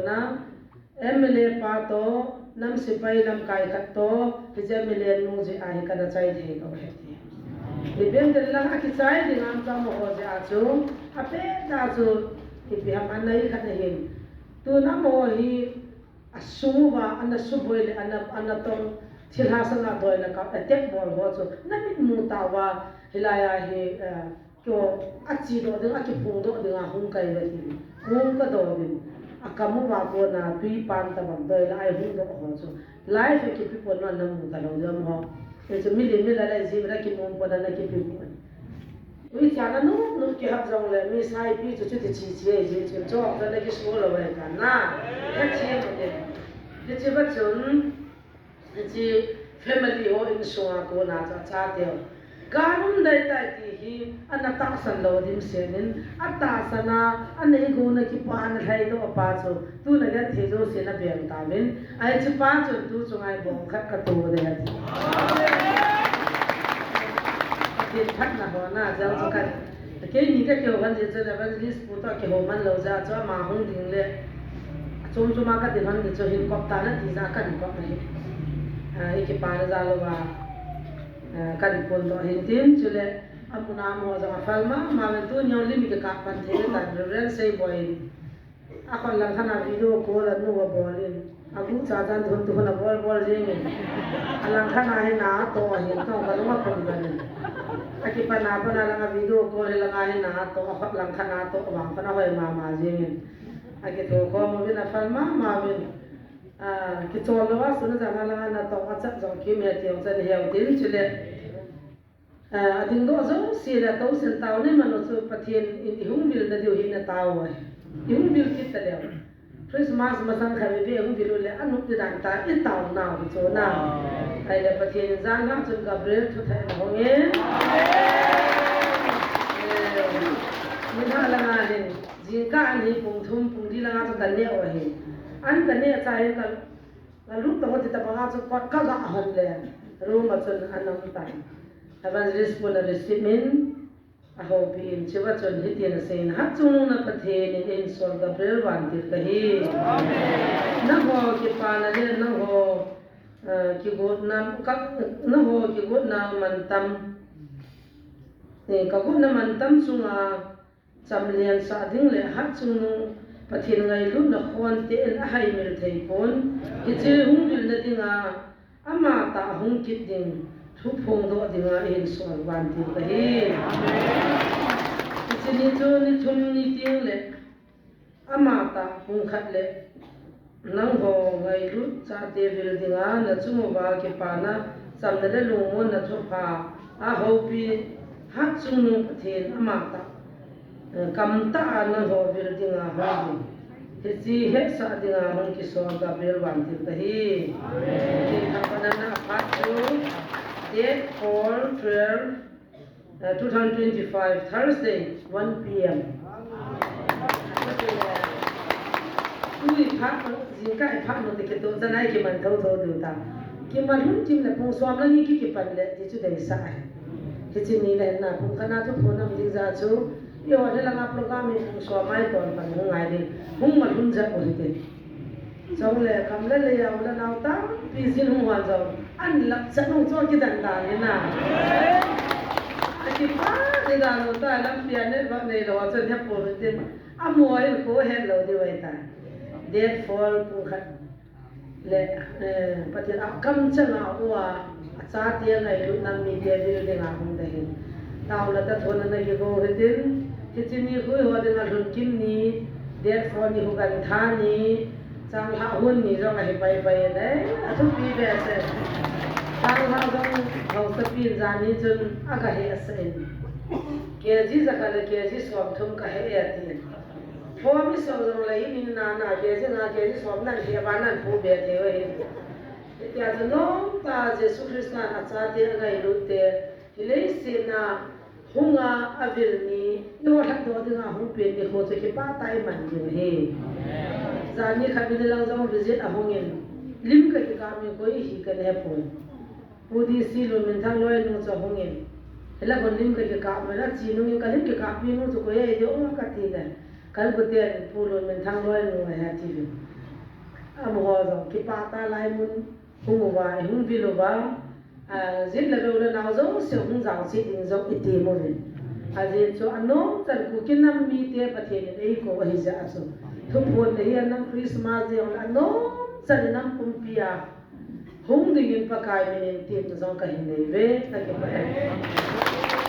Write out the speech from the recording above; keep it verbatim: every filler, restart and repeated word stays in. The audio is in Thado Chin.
na, M L A pa to, nam sipai lamkai khat to, hiche M L A nu jeh a hi kana chai thei lou ahi ti. Hi beng tel lang a kichai ding am chang mo ho jeh a chu, a pet a chu, ipi ham anei khat ahin. Tuna mo hi, a sung uva, ana suboi le, ana, ana tong, thilha sanga doi na ka, attack bol ho chu, na mit mu ta uva, hilai a hi, eh, Kio, a chi doh ding, a kiphung doh ding a hung kai ve ti. Hung ka doh ding. A kam uva kona tui pan tabang doi la ai hung doh ho chu. Live a kipi pon na na mu ta lou ding ho. Hichu mi lim mi la la ji la kimu pon na kipi pon. Ui cha na nu nu kihap jong le mi saipi chu chuti chi chi ai ji chu chok ta na kisu lou ai ta na. Ka chi mo de. Hichu ba chun Hiche family ho insunga kona chu achateu. Gal um dai tai ti hi ana tahsan lou dimset in, atahsan a, anei go na kipa ana lhai doh pa chu, tuna gel thei jouse na beng tauvin, ahi hiche pa chun tu chunga bong khat ka to ding ati. Pathen phatna ho na jal chu kan Keini ka kihou hon jeh chun evangelist pu toh kihou man lou jeh a chu ama hung ding le. Achom chom a ka ding hon jeh chun hin kop ta na ti jeh a kan kop ahi. Ah, i kipa na jal uva. Ah, kan pon toh hin tin chule. Amun a mo jong a phal mama uvin tuni jong lim kikap pan thei tan Reverend Seiboi in. Akhut lang khat a video call anu abol in. Agucha jan thun thun abol bol jing in. Alang khat a hi na atoh ahin tong kalung akhum uvin. Akipan a pan a lang a video call hi lang a hi na atoh, akhut lang khat a atoh vang khat a hoi mama jing in. Akitho khom uvin aphal mama uvin. Ah, kichol lou a sun a jang a lang a na tong achat jong kim he tiang chan heu tin chule. Ah, ading doh jouse le tousen tao nei man u chu Pathen in ihung vil na diu hi na tao u ahi. Ihung vil kit ta leu. Christmas masang khat ve ve ihung vil u le anop ti dan ta i tao nau hi chu na. Ahile Pathen in jan lha chun Gabriel thu thai na hong e. Eh, ni na lang a hin. Jingkah an hi pung thum pung li lang a chu ka neh u ahi. An ka neh cha hin ka Ka lut tong ti tabang a chu kot ka ga hon le. Room a chun anam tan. Evangelist pun a receive in. Ahoupi in chua chun hitin asei in. Hatchungnung na Pathen in einsol Gabriel vantil kahi. Nangho kipana le nangho, eh, kigotna, ka, nangho kigotna mantam. Eh, kagotna mantam chunga Chamlian sah ding le hatchungnung Pathen ngailutna khonte in ahaimil thei pon. Hiche hung vilna dinga ama tah hung kit ding, thu phongdoh dinga einsol vantil kahi. Hiche ni chu ni thum ni teng le ama tah hung khat le Nangho ngailut chate vil dinga nachung uva kipana chamna le lungmonna thupha ahoupi hatchungnung Pathen ama tah, eh, kamtah a nangho vil dinga hung ding. Hiche hetsah dinga hung kisol Gabriel vantil kahi. Amen. Hiche thapana na phat chu date four twelve Uh, two thousand twenty-five, Thursday, one P M. Tui phat, jingkah phat mo te kito, janai kiman tho tho diu ta. Kiman hun kim le pung som lang hi ki kipan le, ti chu deisah ahi. Hiche ni le na pung khat na thu phon nam ding ja chu, i o le langa program hi pung som ai ton pan hung ngai ding. Hung man hun ja mo hite. Chule kam le le jao le nao tampi jin hung hon jong. An lap chat hung chu kidan dan ni na. Akipa ni dan lou ta lampi a network neilou a chun hepou tin. Amo in kho het lou diu ahi ta. Date four pung khat. Le, eh, Pathen a kamchang a u a. Achate ngailutna mite vil dinga hung ding ahi. Taona tathona na kigo hitin. Hiche ni hui ho dinga lhun kim ni, date four ni hu gantha ni, changlhah hun ni jong ahi pai pai le, athupi behseh. Changlhah jong haosapi in jani chun aga hehsah in. K G jakhat le K G somthum ka heh e atin. Form iso jong le in in na na K G nga K G som nan heh a nan pu be thei u ahi. Hitia chu nomtah a Jesu Christa in achate angailut te, hi leiset a hunga avil ni, i ho lhatdoh dinga hung pen ni ho chu kipah tah a iman diu ahi. Jan ni khat ni lang jong visit ahung in, lim ka kikap ni koi hi kana hepoi. Pu D C Lunminthang loi nu chu ahung in, hila kon lim ka kikap mai la chi nung in ka lim kikap pi nu chu koi ahi diu kati le. Kan kuten pulun min thang loi nu he ti vin. Amaho jong kipah tah lai mun hung uva, hung vil uva. A, jin le veu le nao jouse hung jao cheh ding jong iti mu vin. Ajeh chu anom chan Kuki nam mite Pathen in eikou ahi jeh a chu. Thuphon le hi anam Christmas jong le anom chan inam pumpi a hung dingin Pakai min in tin jong kahin nei ve, kakipah e.